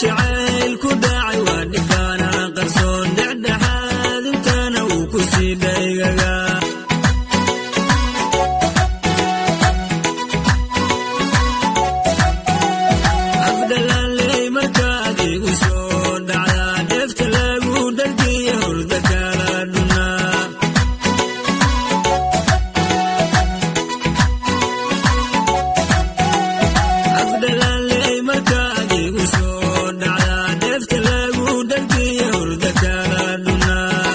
Jacayl ku dhacay waa dhibbaana qarsoon, dhexdhexaad intana wuu ku sii dhaygaga. Afdhalaaley markaad igu soo dhacdaa, dheefta lagu dhargiya hurda kala dhunaa. Afdhalaaley markaad igu soo dhacdaa, dheefta lagu dhargiya hurda kala dhunaa.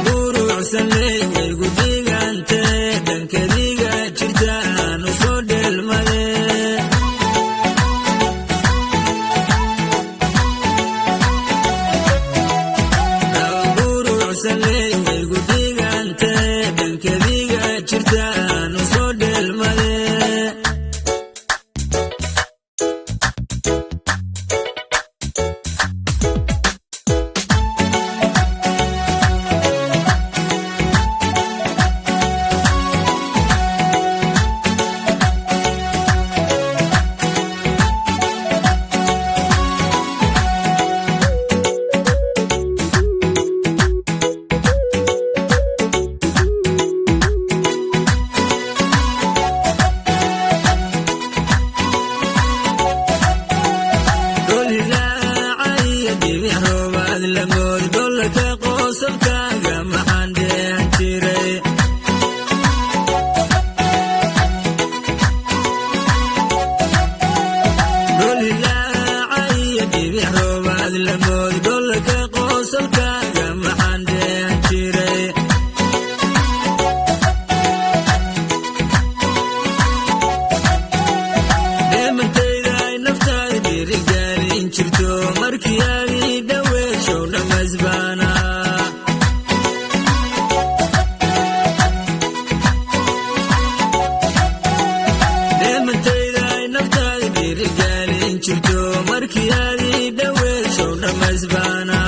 Quruxsanley way gudigante, dhankadiga jirtaan u soo dheelmade. Quruxsanley way gudigante, dhankadiga jirtaan u soo dheelmade. Dhul hilaacaya dhibic roobaad lamood, dhollaka qosolkaaga maxaan dheehan jiray. Dhul hilaacaya dhibic roobaad lamood, dhollaka qosolkaaga maxaan dheehan jiray. Dheemantayda ay naftaada dhiirigaalin jirto, markii aad ii dhaweeshow dhammaysbaana. Dheemantayda ay naftaada dhiirigaalin jirto, markii aad ii dhaweeshow dhammaysbaana.